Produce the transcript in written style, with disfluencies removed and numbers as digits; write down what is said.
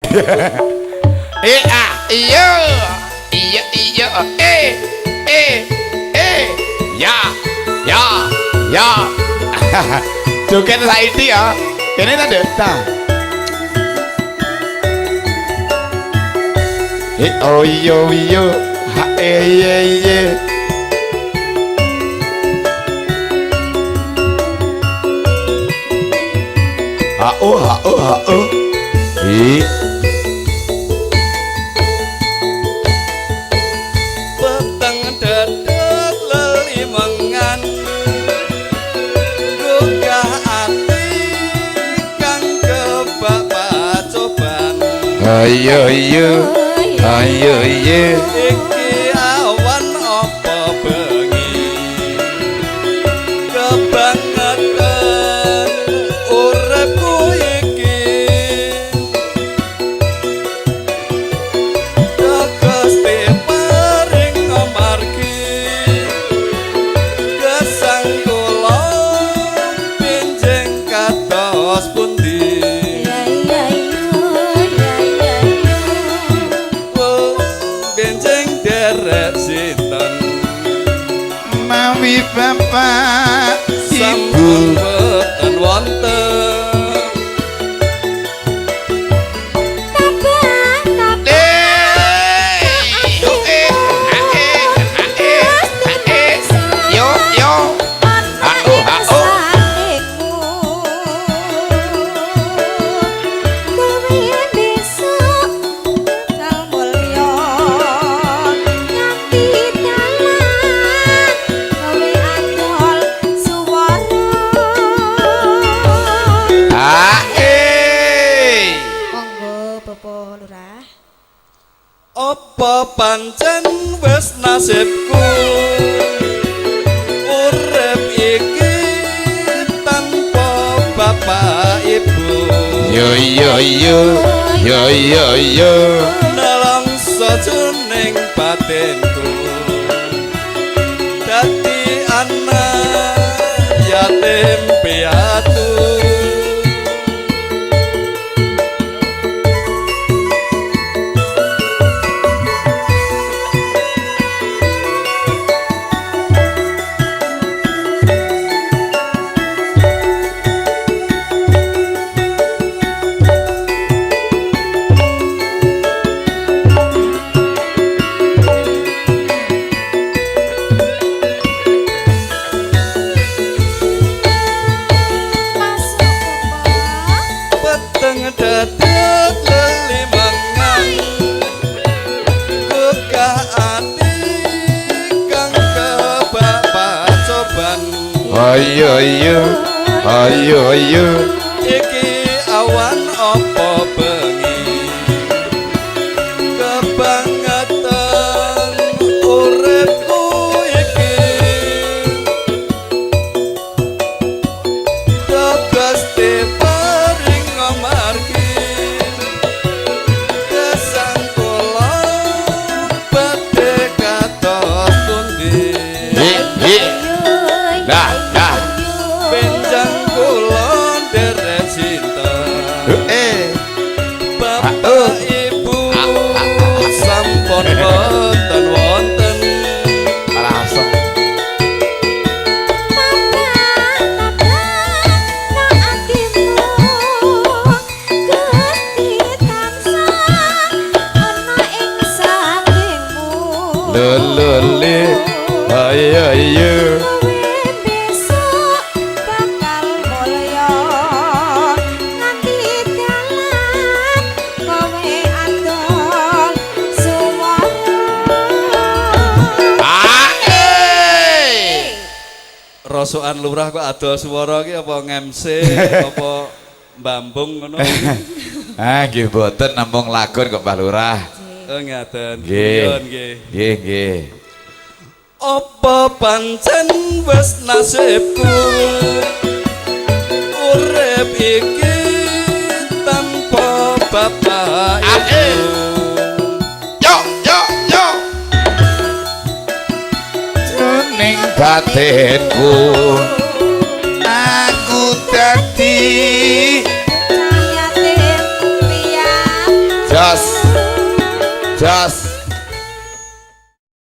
Eh ah iya iya iya eh eh eh ya ya ya. Joget saiki ya. Kene ta, Dek? Ta. Eh oh iya iya ha eh iya iya. Ha oh ha oh ha oh. Ih. Peteng dedet lelimengan gugah ati kang kebak pacoban. Ayo iya. Ayo iya. Iki awan apa bengi kebangetan uripku iki. Gusti paring amargi gesang kula benjing kados pundi. Ya ya yo ya ya yo. Benjing derek sinten Mawi bapak ibu sampun boten wonten. Tabah tabah. Eh, yo eh ah, eh ah, eh ah, eh yo yo. Ana Ha, oh, ing ha, oh. sandingmu. Kowe besok bakal mulya nganti dalan kowe adol suwara. Ah eh. Monggo Bapak Lurah. Apa pancen wis nasibku urip iki tanpa bapak ibu. Yo yo yo yo yo yo. Nelongso juning batinku dadi anak yatim piatu. Masuk Bapak. Peteng dedet lelimengan gugah ati kang kebak pacoban. Ayo yo ayo yo. Iki awan apa bengi kebangetan uripku iki. Gusti paring amargi gesang kula badhe kados pundi. Hi hi. Dah dah. Benjang kula nderek sinten Eh. bapak ibu sampun boten wonten. Langsung. Tabah tabah no atimu Gusti tansah ana ing sandingmu. Lo lo le. Ayo ayo. Kowe besok bakal mulya nganti dalan kowe adol suwara. Ah eh. Rosokan lurah kok adol swara iki apa ngemc apa mbambung ngono. Ah nggih boten namung lagon kok Mbah Lurah. Oh ngaten. Nggih. Guyon nggih. Nggih nggih. Apa pancen wis nasibku urip iki tanpa bapak ibu. Yo yo yo. Jroning batinku aku dadi Yatim piatu. Jos. Jos.